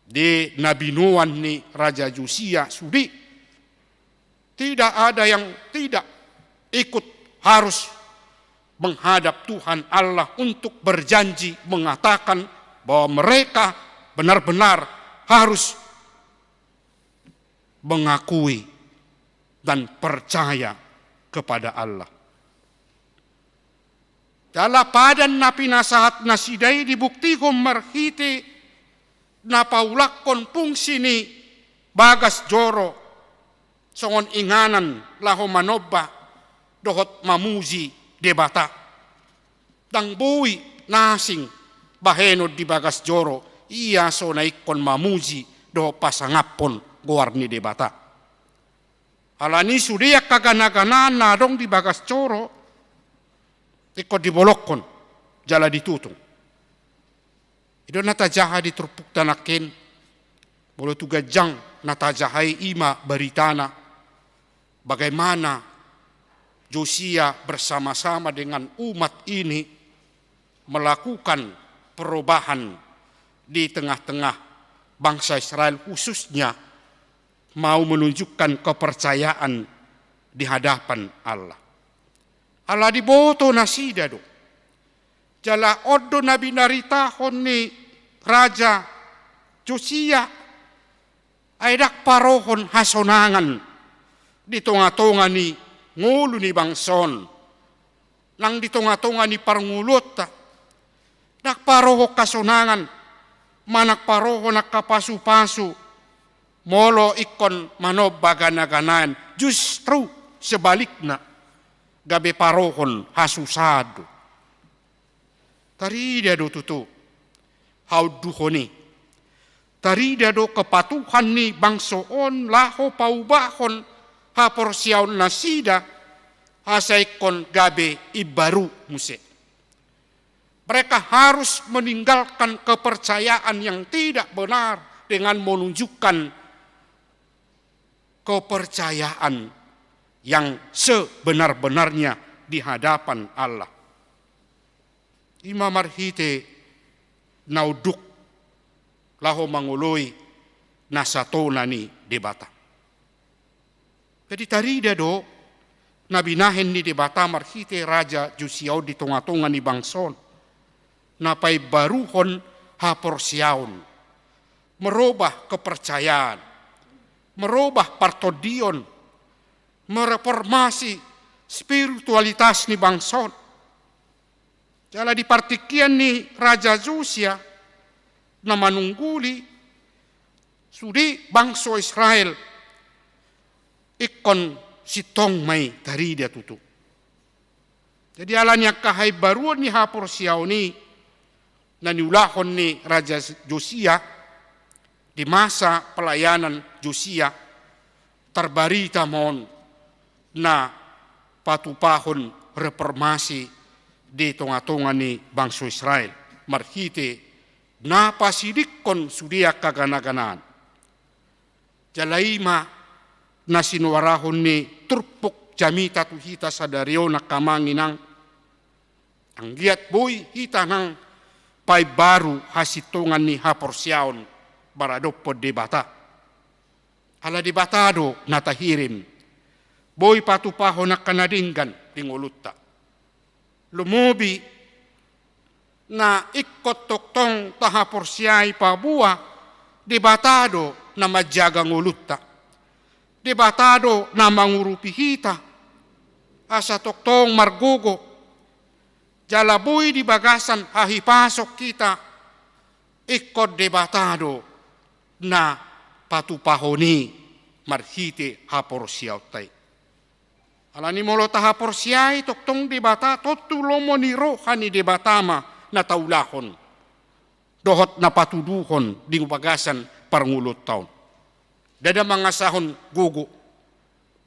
di na binoan ni Raja Josia sude, tidak ada yang tidak ikut harus menghadap Tuhan Allah untuk berjanji mengatakan bahwa mereka benar-benar harus mengakui dan percaya kepada Allah. Jala padan na pinasahat nasida i dibuktihon marhite na paulakhon fungsi ni bagas joro songon inganan laho manomba dohot mamuji Debata. Ndang boi na asing bahenon di bagas joro ia so na ingkon mamuji dohot pasangaphon goar ni Debata. Alani sude angka gana-ganaan na adong di bagas joro ingkon dibolongkon jala ditutung. I do na tajaha di turpukta nangkin, molo tu ganjang na tajaha i, i ma baritana bagaimana Josia bersama-sama dengan umat ini melakukan perubahan di tengah-tengah bangsa Israel, khususnya mau menunjukkan kepercayaan di hadapan Allah. Ala diboto nasida do. Jala on do na binaritahon ni Raja Josia, ai ndang parohon hasonangan di tonga-tonga ni ngolu ni bangso on, nang di tonga-tonga ni parngoluonta. Ndang parohon hasonangan, manang parohon angka pasu-pasu, molo ingkon manomba gana-ganaan, justru sebalikna, gabe parohon hasusaan do. Tarida do tutu haunduhon i. Tarida do kepatuhan ni bangso on laho paubahon haporseaon nasida, asa ingkon gabe imbaru muse. Mereka harus meninggalkan kepercayaan yang tidak benar dengan menunjukkan kepercayaan yang sebenar-benarnya di hadapan Allah. I ma marhite na unduk laho mangoloi na satona ni Debata. Jadi tarida do na binahen ni Debata marhite Raja Josia on di tonga-tonga ni bangso on, na paimbaruhon haporseaon, merubah kepercayaan, merubah partondion, mereformasi spiritualitas ni bangso on. Jala di partingkian ni Raja Josia na manungguli, sude bangso Israel ingkon sintong ma i tarida tutu. Jadi ala ni angka haimbaruon ni haporseaon i na niulahon ni Raja Josia di masa pelayanan Josia, tarbarita ma on na patupahon reformasi di tonga-tonga ni bangso Israel marhite na pasidingkon sude angka gana-ganaan. Jala i ma na sinuarahon ni turpuk jamita tu hita sadari on, angka amang inang. Anggiat boi hita nang paimbaru hasintongan ni haporseaon maradophon Debata. Ala Debata do na tahirim, boi patupahon angka na denggan di ngolunta. Lumobi na ingkon tongtong tahaporseai paboa Debata do na manjaga ngolunta. Debata do na mangurupi hita asa tongtong margogo. Jala boi di bagasan hahipason hita, ingkon Debata do na patupahon i marhite haporseaonta i. Alani molo tahaporseai tongtong Debata, tontu lomo ni roha ni Debata ma na taulahon dohot na patuduhon di bagasan parngoluonta on. Ndada mangasahon gogo,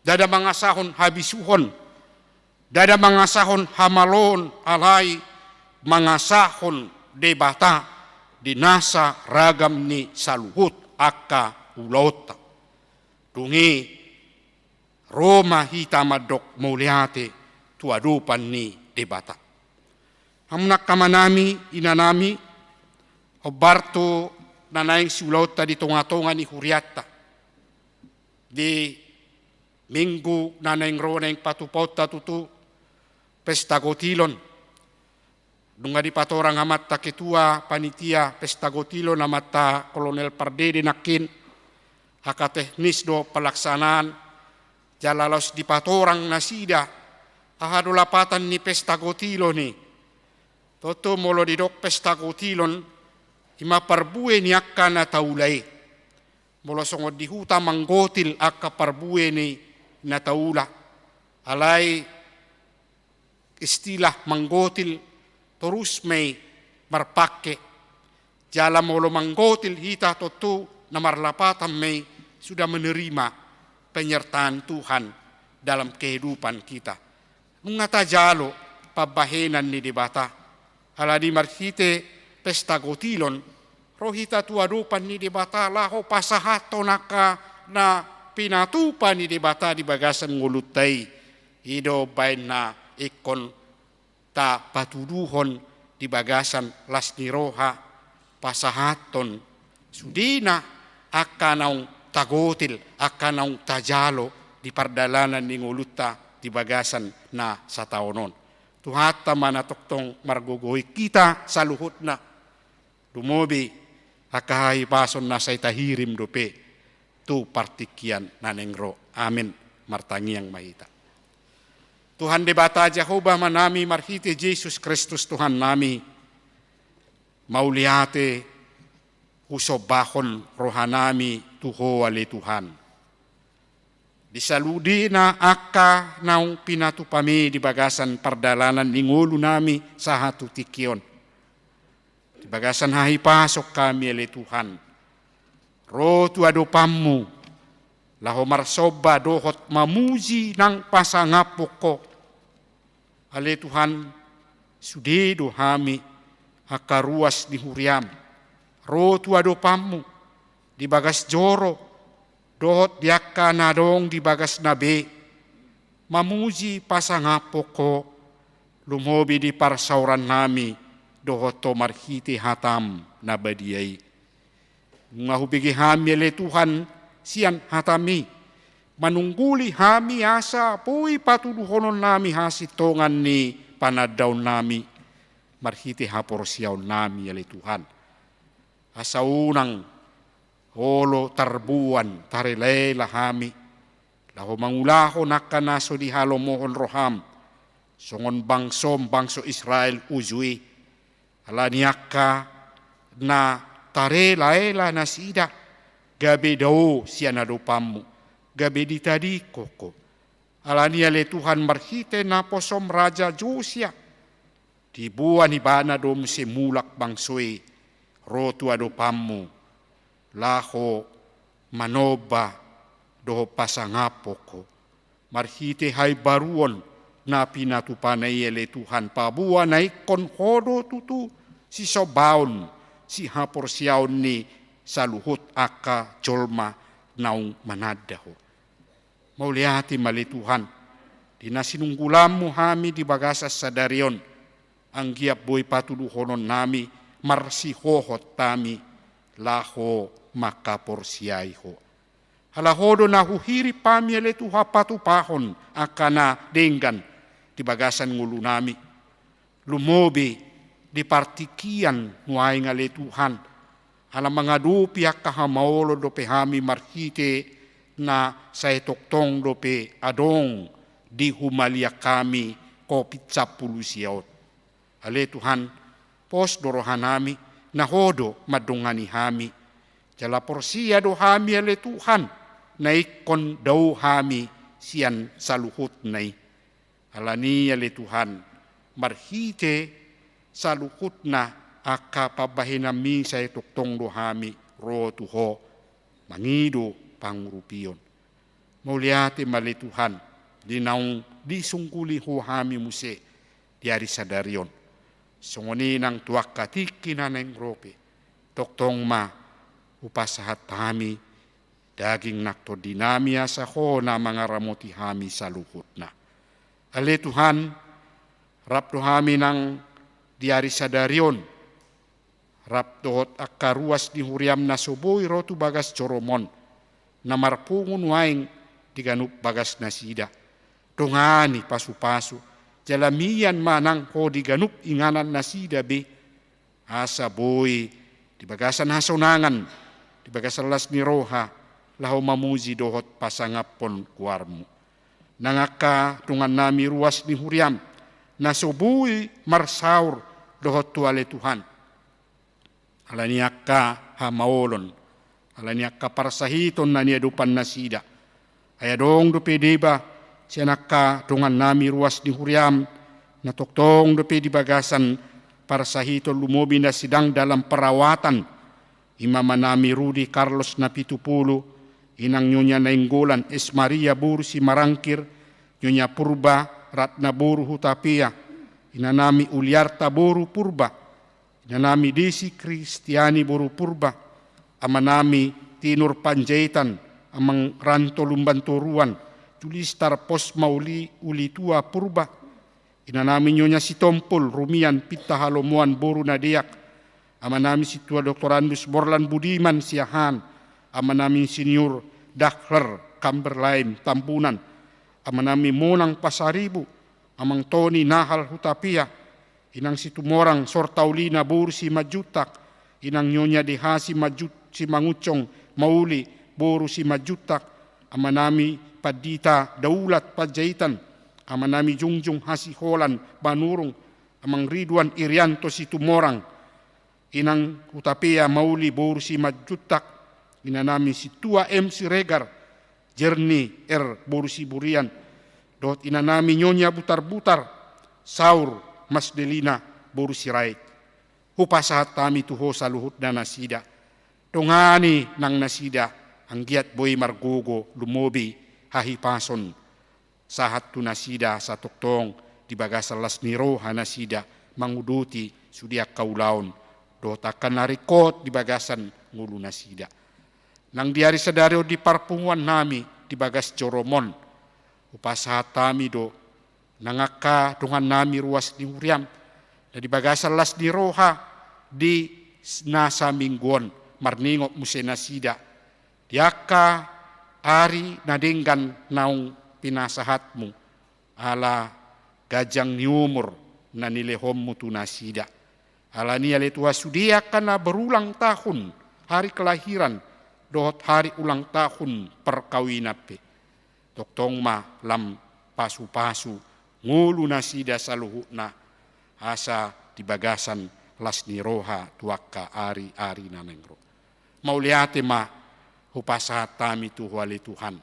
ndada mangasahon habisuhon, ndada mangasahon hamaloon, alai mangasahon Debata di nasa ragam ni saluhut angka ulaonta. Dung i ro ma hita mandok mauliate tu adopan ni Debata. Hamu angka amanami, inanami, hombar tu na naeng siulaonta di tonga-tonga ni hurianta di minggu na naeng ro, naeng patupaonta tutu pesta gotilon. Nunga dipatorang amanta ketua panitia pesta gotilon, amanta Kolonel Pardede nangkin, angka teknis do pelaksanaan, jala laos dipatorang nasida aha do lapatan ni pesta gotilon i. Tontu molo didok pesta gotilon, i ma parbue ni angka na taula i. Molo songon di huta, manggotil angka parbue ni na taula. Alai istilah manggotil torus ma i marpangke. Jala molo manggotil hita, tontu na marlapatan ma i sudah menerima penyertaan Tuhan dalam kehidupan kita. Nunga tajalo pambahenan ni Debata. Alani marhite pesta gotilon, ro hita tu adopan ni Debata laho pasahathon angka na pinatupa ni Debata di bagasan ngolunta i. I do umbahen na ingkon tapatuduhon di bagasan las ni roha pasahathon sudena angka naung tagotil, angka naung tajalo di pardalanan ni ngolunta di bagasan na sataon on. Tuhanta ma na tongtong margogohi hita saluhutna, lumobi angka hahipason na sai tahirim dope tu partingkian na naeng ro. Amin. Martangiang ma hita. Tuhan Debata Jahowa Amanami, marhite Jesus Kristus Tuhannami, mauliate husombahon rohanami tu Ho ale Tuhan. Di sudena angka naung pinatupami di bagasan pardalanan ni ngolunami sahat tu tingki on, di bagasan hahipason hami ale Tuhan ro tu adopanmu, laho marsomba dohot mamuji nang pasangaphon Ho. Ale Tuhan, sude do hami angka ruas ni huriam ro tu adopanmu di bagas joro dohot di angka na adong di bagasna be, mamuji pasangaphon Ho, lumobi di parsaorannami dohot Ho marhite hatam na badia i. Nunga hubege hami ale Tuhan sian hatami, manungguli hami asa boi patuduhononnami hasintongan ni panandaonnami marhite haporseaonnami ale Tuhan. Asa unang olo tarboan tarelaela hami laho mangulahon angka na so dihalomohon roham, songon bangsom bangso Israel uju i. Alani angka na tarelaela nasida gabe dao sian adopanmu, gabe ditadingkon Ho. Alani ale Tuhan marhite naposom raja Josia, diboan ibana do muse mulak bangso i ro tu adopanmu laho manomba dohot pasangaphon Ho. Marhite haimbaruon na pinatupana i ale Tuhan, paboa na ingkon Ho do tutu sisombaon, sihaporseaon ni saluhut angka jolma naung mananda Ho. Mauliate ma ale Tuhan, di na sinunggulanmu hami di bagasan sadari on, anggiat boi patuduhononnami marsihohot hami laho mangkaporseai Ho. Ala Ho do na huhirim hami ale Tuhan patupahon angka na denggan di bagasan ngolunami, lumobi di partingkian nuaeng ale Tuhan, ala mangadopi angka hamaolon dope hami marhite na sai tongtong dope adong di humaliang hami covid sampulu sia on. Ale Tuhan, pos do rohanami, na Ho do mandongani hami. Jala porsea do hami ale Tuhan, na ingkon dao hami sian saluhutna i. Alani i ale Tuhan, marhite saluhutna angka pambahenanmi sai tongtong do hami ro tu Ho mangido pangurupion. Mauliate ma ale Tuhan, di naung disungguli Ho hami muse di ari sadari on. Songon i nang tu angka tingki na naeng ro pe, tongtong ma hupasahat hami daging nang tondinami asa Ho na mangaramoti hami saluhutna. Ale Tuhan, rap do hami nang di ari sadari on, rap dohot angka ruas ni huriam na so boi ro tu bagas jorom on, na marpungu nuaeng di ganup bagasnasida. Dongani pasupasu, jala mian ma nang Ho di ganup inganannasida be, asa boi di bagasan hasonangan, di bagasan las ni roha, laho mamuji dohot pasangaphon goarmu. Nang angka dongannami ruas ni huriam, na so boi marsaor dohot Ho ale Tuhan. Alani angka hamaolon, alani angka parsahiton na niadopannasida. Ai adong dope deba sian angka dongannami ruas ni huriam, na tongtong dope di bagasan parsahiton lumobi na sedang dalam perawatan. Ima amanami Rudi Carlos Napitupulu, inang Nyonya Nainggolan S. Maria boru Simarangkir, Nyonya Purba Ratna boru Hutapea, inanami Uliarta boru Purba, inanami Desi Kristiani boru Purba, amanami Tinur Panjaitan, amang Ranto Lumbantoruan, Julistar Posma Uli, Ulitua Purba, Inanami Nyonya Sitompul Rumian Pinta Halomoan boru na deak, amanami Sintua Doktorandus Borlan Budiman Siahaan, amanami Insinyur Dahler Kamberlain Tambunan, amanami Monang Pasaribu, amang Toni Nahal Hutapea, inang Situmorang Sortaulina boru Simanjuntak, inang Nyonya Deha Simanju-, Simangunsong Mauli boru Simanjuntak, amanami Pandita Daulat Panjaitan, amanami Jungjung Hasiholan Manurung, amang Ridwan Irianto Situmorang, inang Hutapea Mauli boru Simanjuntak, inanami Sintua M Siregar, Jerni R boru Siburian, dohot inanami Nyonya Butarbutar Saur Masdelina boru Sirait. Hupasahat hami tu ho saluhutna nasida. Dongani nang nasida, anggiat boi margogo lumobi hahipason sahat tu nasida satongtong di bagasan las ni roha nasida manguduti sude angka ulaon dohot angka na ringkot di bagasan ngolu nasida. Nang di ari sadari on di parpunguan nami di bagas joro on, hupasahat hami do nang angka dongannami ruas ni huriam na di bagasan las ni roha di s-, na saminggu on, marningot muse nasida di angka ari na denggan naung pinasahatmu, ala ganjang ni umur na nilehonmu tu nasida. Alani i ale Tuhan, sude angka na berulang tahun hari kelahiran dohot hari ulang tahun perkawinan pe, tongtong ma lam pasupasu ngolu nasida saluhutna, asa di bagasan las ni roha tu angka ari-ari na naeng ro. Mauliate ma hupasahat hami tu ho ale Tuhan.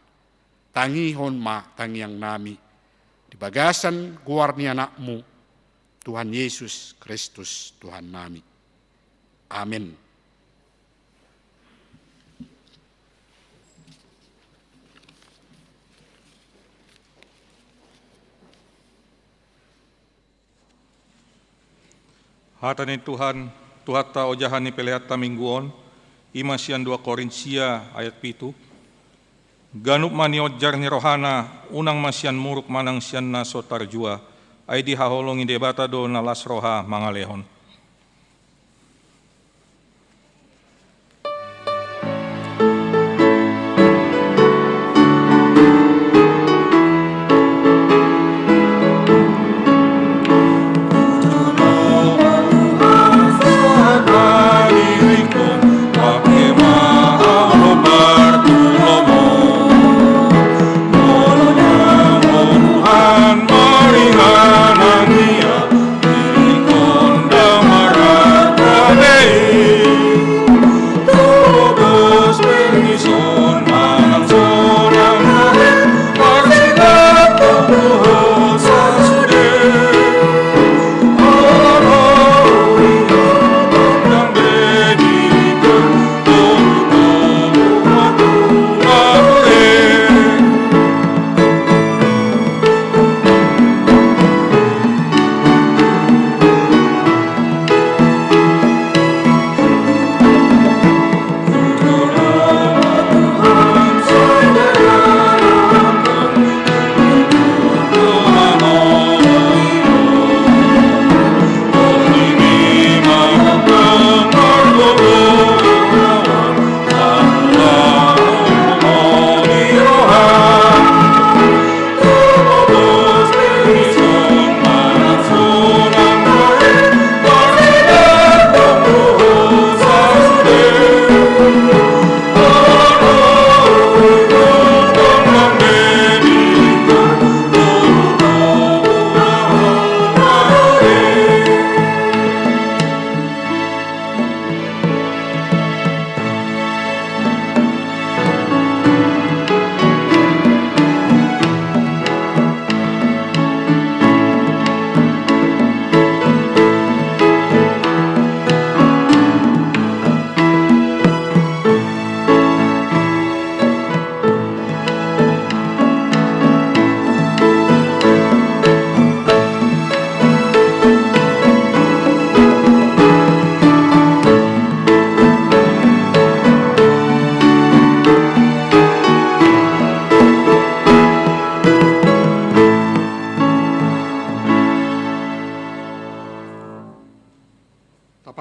Tangihon ma tangiangnami di bagasan goar ni Anakmu, Tuhan Yesus Kristus Tuhannami. Amen. Hata ni Tuhan, Tuhanta ojahan ni peleanta minggu on, i ma sian dua Korintia ayat pitu. Ganup ma nionjar ni rohana, unang ma sian muruk manang sian na so tarjua, ai dihaholongi Debata do na las roha mangalehon.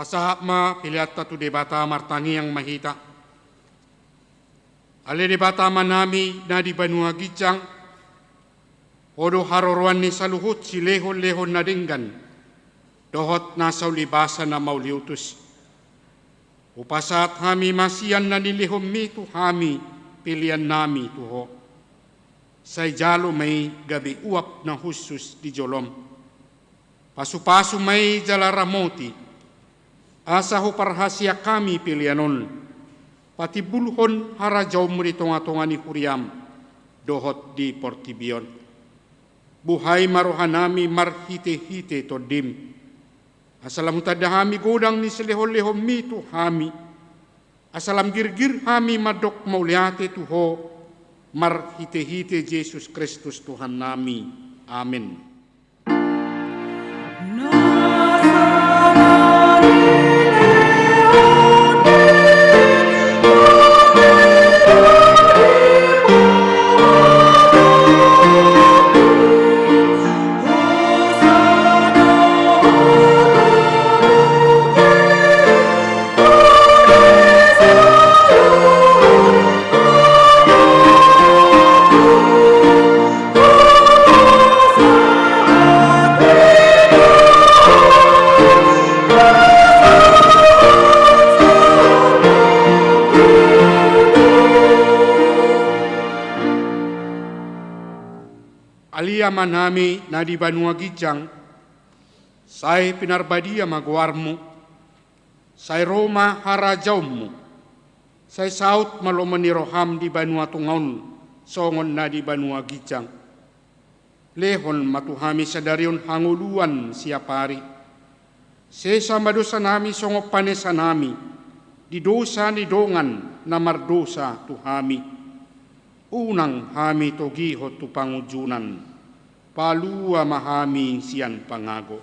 Sahat ma peleanta tu Debata, martangiang ma hita. Ale Debata Amanami na di banua ginjang, Ho do haroroan ni saluhut silehonlehon na denggan dohot na saulibasa na mauliutus. Hupasahat hami ma sian na nilehonMi tu hami peleannami tu Ho. Sai jalo ma i gabe uap na hushus di joloM. Pasupasu ma i jala ramoti, asa huparhaseang hami pelean on patimbulhon harajaonMu di tongatonga ni huriaM dohot di portibi on. Buhai ma rohanami marhitehite TondiM, asa lam hutanda hami godang ni silehonlehonMi tu hami, asa lam girgir hami mandok mauliate tu Ho marhitehite Jesus Kristus Tuhannami. Amen. Ale Amanami na di banua ginjang, sai pinarbadia ma goarMu. Sai ro ma harajaonMu. Sai saut ma lomo ni rohaM di banua tonga on songon na di banua ginjang. Lehon ma tu hami sadari on hangoluan siapari. Sesa ma dosanami songon panesanami di dosa ni dongan na mardosa tu hami. Unang hami togihon tu pangunjunan. Palua ma hami sian pangago.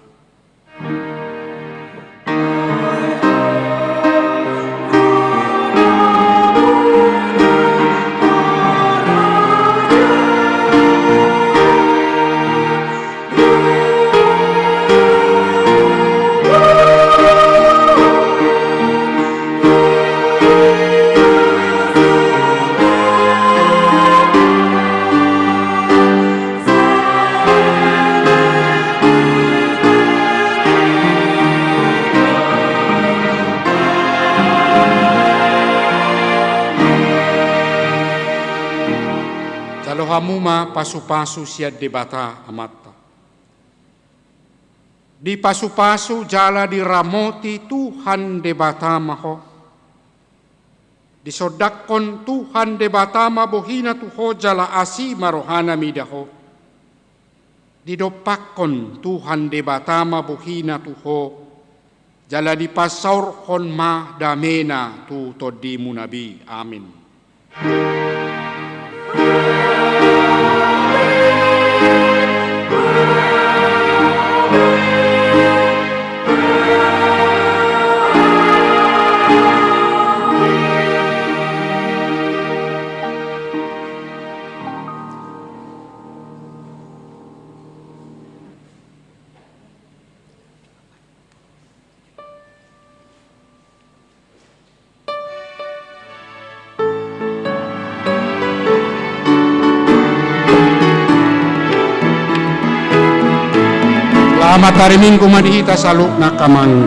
Jalo hamu ma pasupasu sian Debata Amanta. Dipasupasu jala diramoti Tuhan Debata ma ho. Disondangkon Tuhan Debata ma bohina tu ho jala asi ma rohana mida ho. Didompakkon Tuhan Debata ma bohina tu ho, jala dipasaorhon ma damena tu tondimuna be. Amin. Selamat hari Minggu ma di hita saluhutna, amang.